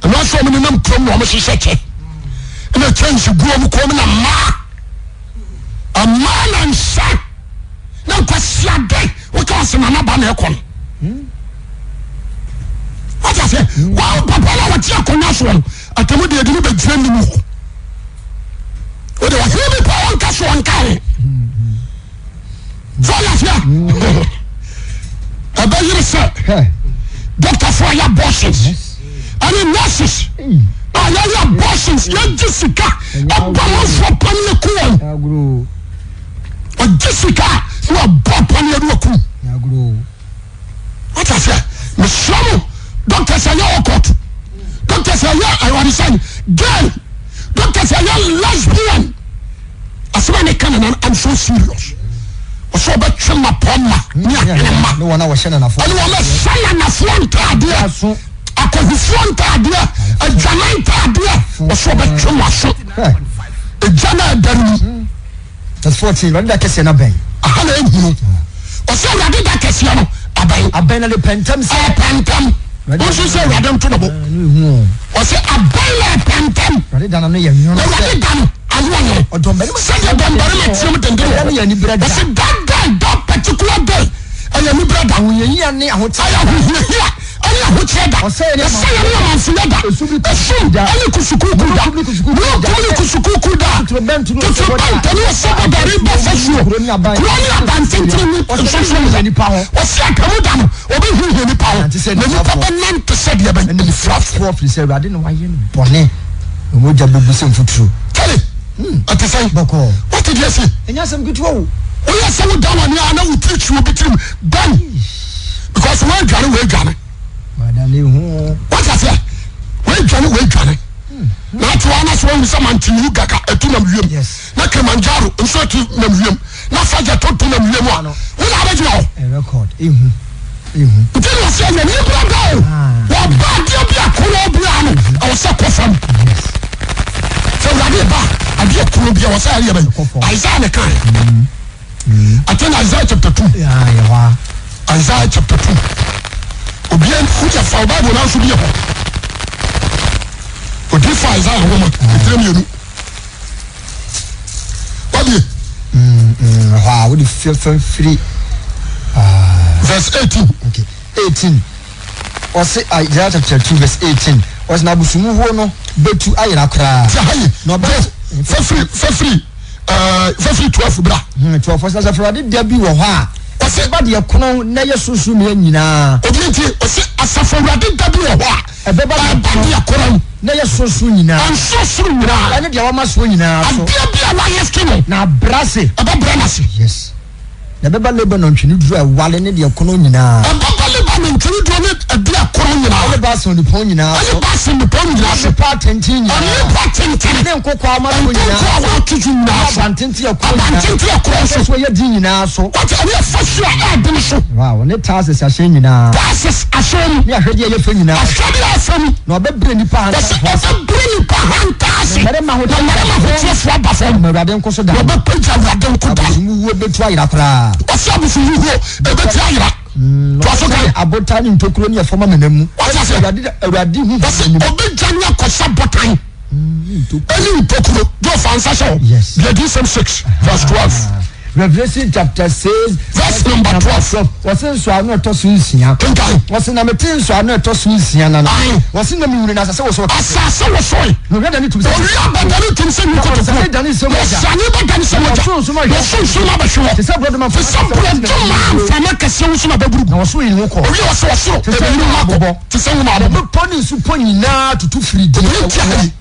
Ɛno asɛ wɔn nenam kurom na wɔn hyehyɛ kyɛ. Ɛna kyɛnse gu wɔn kɔn mu na mmaa mmaa na nsa. Na nkwasiade woka ɔsɛ nana ba na ɛkɔ no wate aseɛ wɔn papa no a wɔte akonnwa soɔ no atamu deɛ de no bɛgyina nim hɔ wode ɔhene bi pa ɔnka so ɔnka ho sɛ ɔyɛ aseɛ ɛbɛyere sɛ dɔktafoɔ ayɛ abortions ɛne nurses a yɛyɛ abortions yɛgye sika ɛbɔ manfoɔ paneɛ ku wɔn ɔgye sika a na wabɔ apaneɛ de wakum wate aseɛ mesrɛ mo doctors ɛyɛ ɔkɔt doctors ɛyɛ awurade sɛn gay doctors ɛyɛ lesbian asɛm a meka nana I'm so serious ɔsɛ ɔbɛtwe mapɔma ne ahenema ne wɔn a wɔhyɛ nanafoɔ ɛne wɔn ɛhyɛ nanafoɔ ntaadeɛ akɔhufoɔ ntaadeɛ adwaman ntaadeɛ ɔsɛ ɔbɛtwe mo aso egya no a ɛdɛre mu. Verse 14, Awurade da kɛseɛ no abɛn. Aha na ehunu. Ɔsɛ Awurade da kɛseɛ no abɛn. Abɛn na de pɛntɛm sɛ. Ɛpɛntɛm. Nso sɛ Awurade nto ne bo. Ɔsɛ abɛn na ɛpɛntɛm. Awurade da no ano yɛ nwono sɛ. Awurade da no ano ɔnwono. Ɔdɔmbarima Sɛdeɛ dɔmbarima team denden wɔ Ɛda no yɛ aniberɛ da. Ɔsɛ that day, that particular day, ɛyɛ aniberɛ da. Ahohiahia ne ahokyerɛ Ɛyɛ ahohiahia ɛne ahokyerɛ da. Ɔsɛeɛ ne Ɔsɛeɛ ne amanfoyɛ da. Esum ne Esum da. ɛne kusukuku da. Mununkum ne kusukuku da. Mununkum ne kusukuku da. Totorobɛnto ne osebɔ da. Totorobɛnto ne osebɔ da reba fasuo. Kuro ne aban. Kuro ne abantentene ne Ɔsɛ nsoromma. ɔbɛhwehwɛ nnipa ho. Ɔsɛ atamu da no, ɔbɛhwehwɛ nnipa ho. Nante sɛ Na nnipa anifirafoɔ. bɛnante sɛ deɛ bɛn? Anifirafoɔ. Ɛfiri sɛ Awurade na wayɛ no bɔne, na mogya bɛgu sɛ mfuturo. Tele, ɛte sɛn? Bɔkɔɔ. Wote deɛ asi? Ɛnyɛ asɛm ketewa o. Woyɛ sɛ woda w'ani a na wo tiri twi obi tirim bɛn because woadwane woadwane. Wote aseɛ? Woadwane woadwane. Na ate hɔ na sɛ woahu sɛ Mount Gaga ɛtu nam wiem na Kilimanjaro nso ɛtu nam wiem na Fagya to tu nam wiem a wo na abɛgyina hɔ. Nti na ɔsɛ ɛyɛ nibra da o. Wɔba adeɛ bi a korɔ biara no ɛwɔ sɛ kɔ fam. Sɛ awurade ba adeɛ korɔ bi a ɛwɔ sɛ ɛyɛ bɛn. Isaiah ne kan. I think Isaiah chapter 2. Isaiah chapter 2. Obiara wogya fa Bible na nso bi yɛ hɔ. Odiifo Isaiah nwoma etire mmienu. Wabie. Ɛhɔ a wode fɛfɛ firi. Verse 18. Okay, 18. Ɔse Isaiah chapter 2 verse 18. Ɔse na abosomhuo no bɛtu ayera koraa. Ti ha yi. Na ɔbɛ. Fɛfiri fɛfiri ɛɛ fɛfiri 12 bra. 12 ɔse na asafo Awurade da bi wɔ hɔ a. Ɔse. Ɛba deɛ kono na ɛyɛ sorosoro mmea nyinaa. Obi nti ɔse asafo Awurade da bi wɔ hɔ a. Ɛbɛba Ɛba deɛ korɔn. Na ɛyɛ sorosoro nyinaa. Nsorosoro nyinaa. Ɛne deɛ wɔama soɔ nyinaa so. Adeɛ bi a wɔalifte no. Na abrɛ ase. Ɛbɛbrɛ no ase. Yes. Na ɛbɛba Lebanon ntweneduro a ɛwale ne deɛ ɛkorɔn nyinaa. Ɛbɛba Lebanon ntweneduro ne ɛdeɛ ɛkorɔn nyinaa. Ɛne Basan nnupɔn nyinaa so. Ɛne Basan nnupɔn nyinaa so. Ne mmepɔ atenten nyinaa. Mmepɔ atenten. Ne nkokoɔ a wɔama soɔ nyinaa so. Nkokoɔ a wɔato so nyinaa so. Ne abantenten a ɛkorɔn nyinaa. Abantenten a ɛkorɔn so. Afasuo a ɛyɛ den nyinaa so. Wate, ɛne afasuo a ɛyɛ den so. Wow, ne Tarsis ahyɛn nyinaa. Tarsis ahyɛn mu. Ne ahwɛdeɛ a ɛyɛ fɛ nyinaa so. Ahwɛdeɛ a ɛyɛ fɛ mu. Na ɔbɛbrɛ nnipa ahantanfoɔ Wɔsi ase. ɔbɛbrɛ nnipa ahantan ase. Na mmarima Na mmarima ahoteɛfoɔ aba fam. Na Awurade nko so da. Na ɔbɛpagya Awurade nko da. Abosomhuhuo bɛtu ayera koraa. Wɔsi abosomhuhuo ɛbɛtu ayera. Toa so kan. Abotan ne ntokuro ne ɛfam amena mu. Wɔsi ase. Awurade Awurade hu. Wɔsi ɔbɛgya ne akɔsa botan. Ɛne ntokuro. Jɔ fa nsa hyɛ hɔ. Yes. Deɛ Adiyisɛm 6 verse 12. Revelation chapter 6 verse number 12. Wɔse nsɔano a ɛtɔ so nsia. Kenkan. Wɔse na metee nsɔano a ɛtɔ so nsia no no. Wɔse na mehunuu na asase wosow kɛse. Asase wosoe. Na owia dane tum sɛ. Owia bɛdane tum sɛ nwi kotokuo. Na ɔsane dane sɛ mogya. Ɔsane bɛdane sɛ mogya. Na ɔsoro nsoromma hwe. Na ɔsoro nsoromma bɛhwe hɔ. Te sɛ borɔdɔma Te sɛ borɔdɔma mframa kɛseɛ wusu na bɛburu gu. Na ɔsoro yi ne ho kɔ. Owia ɔsɛ ɔsoro. Te sɛ Ɛbɛyiri nwoma ho akɔ. abobɔ. Te sɛ nwoma Na abobɔ. mmepɔ ne nsupɔ nyinaa tutu firi deɛ Obi nti ɛwɔ ha yi.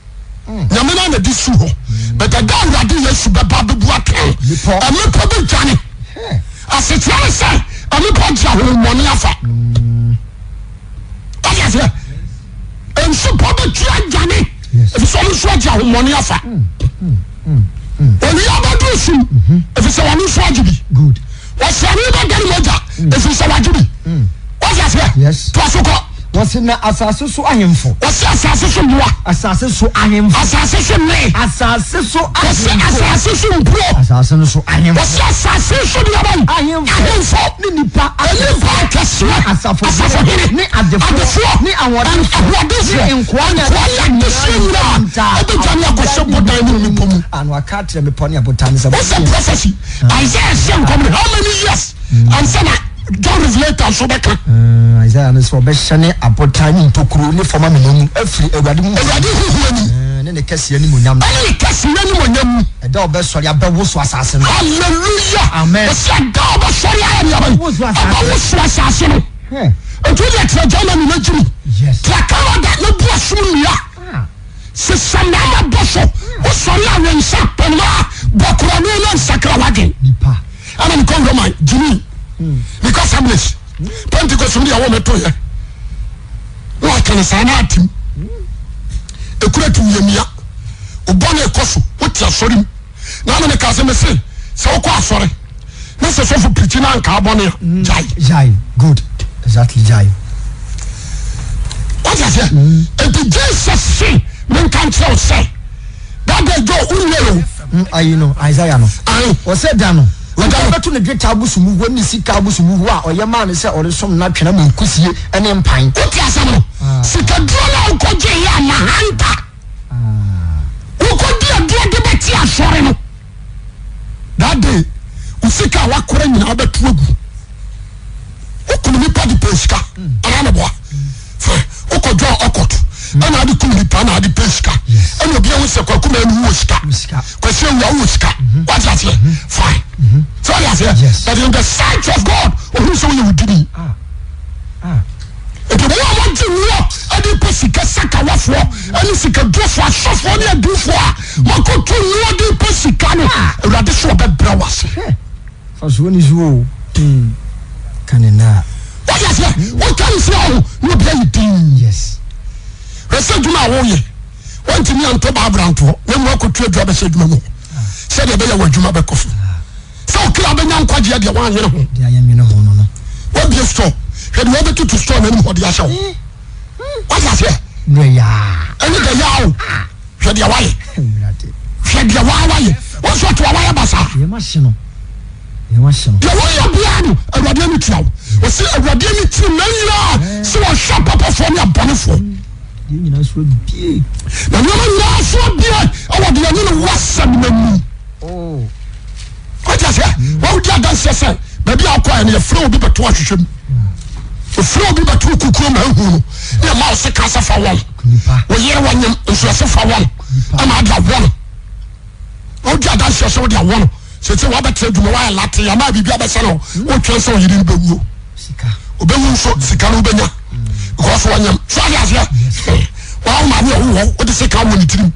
Nyame no na de si hɔ. But ɛda Awurade Yesu bɛba abɛbu atɛn. Mmepɔ. Mmepɔ bɛdwane. Asekyerɛ ne sɛ mmepɔ gye ahohommɔne afa. Wate aseɛ? Nsupɔ bɛtu adwane. Ɛfiri sɛ ɔno nso agye ahohommɔne afa. Owia bɛduru sum. Ɛfiri sɛ ɔno nso agye bi. Ɔsrane bɛdane mogya. Ɛfiri sɛ wagye bi. Wate aseɛ? Yes. Toa so kɔ. Wɔsi na asase so ahemfo. Wɔsi asase so mmoa. Asase so ahemfo. Asase so nne. Asase so Wɔsi ahemfo. asase so mpuro. Asase no so ahemfo. Wɔsi asase so deɛ bɛn. Ahemfo. Ahemfo. Ne nipa Nnipa akɛseɛ. Asafohene. Ne adefoɔ. Adefoɔ. Ne ahoɔdenfoɔ. Ahoɔdenfoɔ. Ne nkoa ne Nkoa ne adehyeɛ nyinaa. Ɛbɛdwane akɔhyɛ bodan ne mmepɔ mu. Ano aka akyerɛ mmepɔ ne abotan sɛ. What's the prophecy? Isaiah hyɛ nkɔm no how many years? Ansa na John Revelator nso bɛka. Isaiah no sɛ ɔbɛhyɛne abotan ne ntokuro ne fam amena mu afiri Awurade mu. Awurade huhu anim. Ne ne kɛseɛ animuonyam. Ɛne ne kɛseɛ animuonyam mu. Ɛda a ɔbɛsɔre abɛwoso asase no. Hallelujah. Amen. Ɔsɛ ɛda a ɔbɛsɔre ayɛ nea bɛn. Abɛwoso asase. Abɛwoso asase no. Nti wodeɛ tena Germany na gyimi. Yes. Tena Canada na bu asom nnua. Ah. Sesa mmarima bɔ so. Wosɔre a wo nsa pɛnmaa bɔ korɔno na nsakra w'adwen. Nipa. Ɛna mekɔ Roman gyimi. Mekɔ Assemblies. Pentecost mu deɛ wɔn mɛto yɛ. Na waka no saa na atim. Ekura ti wuyamia. Obɔ na ɛkɔ so. Wote asɔre mu. Na ana meka sɛ mese sɛ wokɔ asɔre na sɛ sɔfo pirikyi na anka abɔne a gyae. Gyae. Good. Exactly gyae. Wate aseɛ? Nti Jesus se menka nkyerɛ wo sɛ that day Joe wonyɛ o. Ayi no Isaiah no. Ayi. Ɔsɛ da no. Ɛda no. Ɔbɛto ne dwetɛ abosomhuhuo ne sika abosomhuhuo a ɔyɛ maa no sɛ ɔresom no atwene ama nkusie ne mpan. Wote asɛm no? Sikaduro no a wokɔgye yɛ a mahanta. Wokɔdi aduro de bɛte asɔre no. That day, wo sika a wakora nyinaa wobɛto agu. Wokum nipa de pɛ sika. Anaa meboa? Fɛ wokɔ John Okot ɛna ade kum nipa na ade pɛ sika. Ɛna obi ahu sɛ Kwaku Manu wɔ sika. Kwasi Awuah wɔ sika. Wate aseɛ? Fine. Sɛ wate aseɛ? But in the sight of God, ohun sɛ woyɛ wudini. Nti mo a mogye noɔ de pɛ sika sakawafoɔ ne sikadurofoɔ asɔfoɔ ne adiyifoɔ a moakɔto noɔ de pɛ sika no, Awurade so ɔbɛbrɛ wo ase. Fasoɔ ni so o. Ka ne naa. Wate aseɛ? Woka ne si aho na obi ayi din. Yes. Hwɛ sɛ adwuma a woyɛ wontumi anto Bible antoɔ na mmom akɔtu adwuma bɛhyɛ adwuma mu hɔ sɛdeɛ ɛbɛyɛ wɔ adwuma bɛkɔ so. Sɛ ɔkra bɛnya nkwagyeɛ deɛ woanwene ho. Deɛ yɛnwene ho no no. Wabie store hwɛ deɛ wɔbɛtutu store n'anim hɔ de ahyɛ hɔ. Wate aseɛ? Nɛ yaa. Ɛne deɛ yaa o. Hwɛ deɛ wayɛ. Hwɛ deɛ waa wayɛ. Wɔn nso ɔte wayɛ basaa. Deɛ wahye no. Deɛ wahye no. Deɛ wɔyɛ biara no Awurade ani tua wo. Ɔsi Awurade ani tua mmaa nyinaa sɛ wɔhwɛ apapafoɔ ne abɔnefoɔ. Deɛ nyinaa so abie. Na nneɛma nyinaa so abie ɛwɔ deɛ ɛne ne wɔ asɛm no anim. Oh. Wate aseɛ? Wawodi adanseɛ sɛ baabi a wokɔɛ no yɛfrɛ obi bɛto ahwehwɛ mu. Yɛfrɛ obi bɛto kukuo ma ahu no ne ɛma wo sika sɛ fa wɔn. Wo yere wɔnyem nso yɛsɛ fa wɔn ɛma ade awɔ no. Wodi adanseɛ sɛ wode awɔ no. Sese wabɛtena adwuma wayɛ late ama biribi abɛsɛ no wotwɛn sɛ ɔyere no bɛwuo. Obɛwu nso sika no wobɛnya because wɔnyem. So ate aseɛ? Wɔn maame ɔwo hɔ wode sika wɔ ne tirim,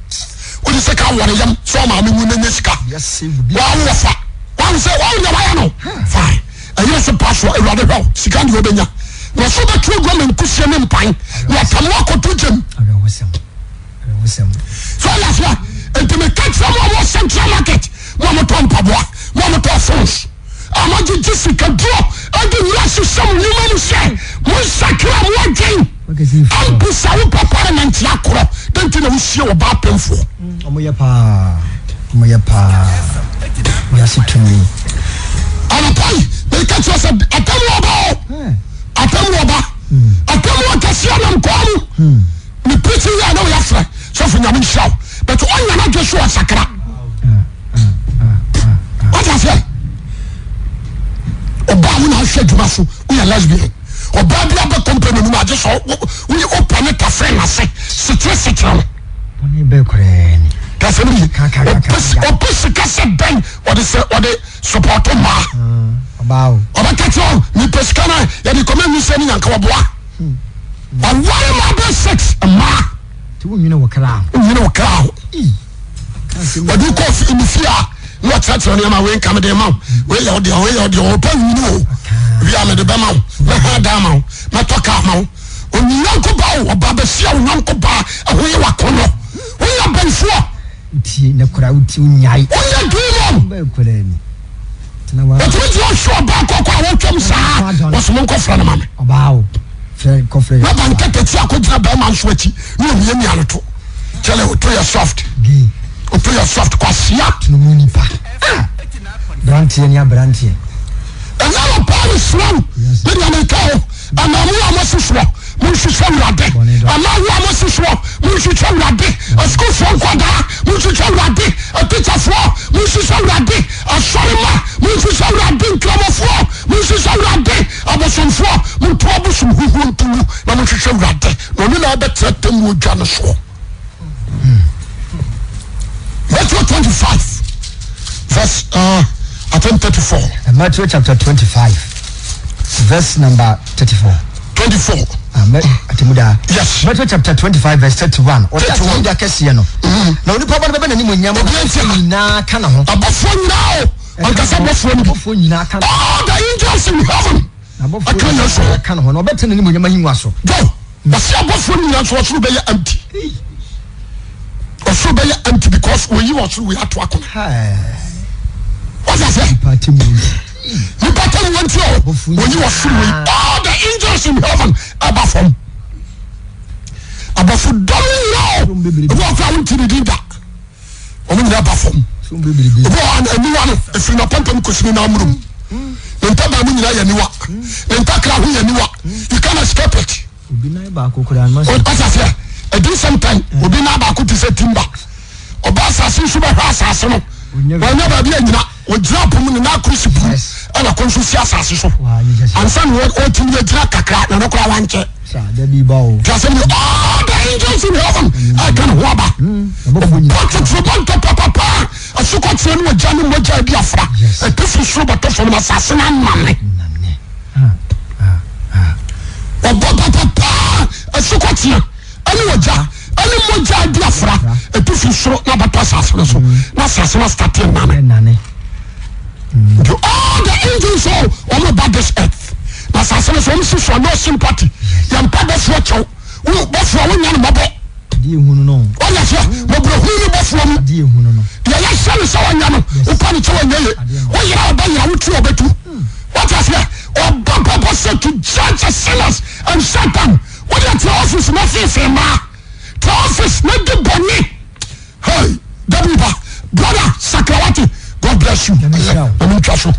wode sika wɔ ne yam sɛ ɔmaame wu na nya sika. Wɔn wɔ fa wɔn sɛ wɔn deɛ wɔayɛ no fine. Ɛyɛ so pa so awurade hwɛ wo sika deɛ ɔbɛnya na ɔso bɛtu agu ama nkusie ne mpan na ɔtam wakɔto gyam. So ɔyɛ aseɛ nti meka kyerɛ mo a mo central market, mo a motɔ mpaboa, mo a motɔ phones a moagyegye sikaduro de nnuro ahyehyɛ mo nnwuma mu sɛ monsakra mo adwen ampisa wo pɛ parliament akorɔ dɛn nti na wosie ɔbaa pemfoɔ. Ɔmo yɛ paa, ɔmo yɛ paa, wiase tumi. Anɔpa yi meka kyerɛ sɛ atemmu ɔba o, atemmu ɔba, atemmu akɛseɛ nam kɔn mu. Ne preaching yɛ a na ɔyɛ afrɛ sɔfo nyame nhyira wo but ɔnya n'adwe so ɔsakra. Wate aseɛ? Ɔbaa wo na ahwɛ adwuma so woyɛ lesbian. Ɔbaa bi abɛ company no mu agye sɛ woyɛ wopɛ ne tafrɛ n'ase sekyere sekyere no. Bɔne bɛɛ koraa ni. Kasɛm ni ɔpɛ sika sɛ dɛn ɔde sɛ ɔde support mmaa. Ɔbaa o. Ɔbɛka kyerɛ wo mepɛ sika no a yɛde kɔma nwisɛ ne nyanka wɔboa. Ɔware ma bɛ sex mmaa. Ti wo nwene wo kra ho. Nwene wo kra ho. Ɔde kɔ ne fie a na ɔkyerɛkyerɛ nneɛma wei nka mede ma wo wei yɛ ɔdeɛ wei yɛ ɔdeɛ ɔpɛ nwini o wia mede bɛma wo mɛha dan ma wo mɛtɔ kaa ma wo ɔnyi yɔnko ba o ɔba bɛhyia wo yɔnko ba ɛho yɛ wakɔnɔ woyɛ bɛnfoɔ wotie ne kora wotie wonyae woyɛ demon bɛɛ kora ni tena wa ɔtumi gyina ɔhwɛ ɔbaa kɔkɔ a wɔtwam saa wɔsɛ monkɔfrɛ no ma me ɔbaa o frɛ kɔfrɛ na bankɛtɛ ti akɔgyina bɛrima nso akyi na ɔmiamia no to kyɛlɛ oto yɛ soft gay oto yɛ soft kwasia tunumu nipa ah branteɛ ni abranteɛ ɛnyɛ no paa ne srɛ wo me deɛ meka o ɛma mo a mosi soɔ monhwehwɛ awurade ɛma wo a mosi soɔ monhwehwɛ awurade asukuufoɔ nkwadaa monhwehwɛ awurade atikyafoɔ monhwehwɛ awurade asɔrema monhwehwɛ awurade nkramofoɔ monhwehwɛ awurade abosomfoɔ monto abosom huhuo ntomu na monhwehwɛ awurade na ɔno na ɛbɛtena tɛmmuo dwa no soɔ. Matthew 25 verse I think 34. Matthew chapter 25 verse number 34. 24. Atemuda. Yes. Matthew chapter 25 verse 31. Ɔda 31. atemuda kɛseɛ no. Na onipa ba no bɛbɛ n'anim onyam na Obi nti abɔfoɔ nyinaa ka ne ho. Abɔfoɔ nyinaa o. Ɔnkasa abɔfoɔ no bi. Abɔfoɔ nyinaa ka ne ho. All the angels in heaven. Na abɔfoɔ Aka Yesu ho. nyinaa ka ne ho. Na ɔbɛtena n'anim onyam ahengua so. Go. Ɔsi abɔfoɔ no nyinaa nso ɔsoro bɛyɛ empty. Ɔsoro bɛyɛ empty because oyi ɔsoro wei ato akona. Wọ́n sẹ́. Nipa atemmuo nti. Nipa atemmuo nti o. Oyi ɔsoro wei. All the angels in heaven ɛba fam. Abɔfo dɔm nyinaa o. Ebi wɔ kora wonti ne din da. Wɔn nyinaa ba fam. Obi wɔ hɔ aniwa no efiri n'apampam kɔsi ne nan murum. Ne ntaban mu nyinaa yɛ aniwa. Ne ntakra ho yɛ aniwa. You can escape it. Obi nan baako koraa no ma sɛ. Ɔte aseɛ ɛdi nsɛm tan obi nan baako te sɛ timba ɔba asase nso bɛhwɛ asase no wɔnyɛ baabi anyina ɔgyina po mu ne nan koro si pum ɛna kɔ nso si asase so ansa na ɔtumi agyina kakra na no koraa wankyɛ te asɛm ni all the angels in heaven ɛka ne ho aba ɔbɔ totorobɛnto papapa asukɔteɛ ne ɔgya ne mogya adi afra ɛte firi soro bɛtɔ fam na asase no amane Ɔbɔ papa paa, asukɔtea ɛne ogya ɛne mogya adi afra ɛtu firi soro na abɛtɔ asase no so na asase no astate nane. Nti all the angels o wɔn ba this earth na asase no so wɔn si so no sympathy yɛn mpa bɔfoɔ kyɛw wo bɔfoɔ wo nya no mɔbɔ. Wɔyɛ sɛ mɔborɔhunu ne bɔfoɔ mu deɛ yɛhyɛ no sɛ wɔnyɛ no wopa no kyɛ wɔnyɛ ye woyera ɔbɛyera wotu ɔbɛtu. Wate aseɛ? Ɔba papa sɛ to judge the sinners and Satan. Wode tena office na feefee mmaa. Tena office na di bɔne. Hey, dabi ba. Brother, sakra wate. God bless you. Nyame nhyira wo. Nyame ntwa so.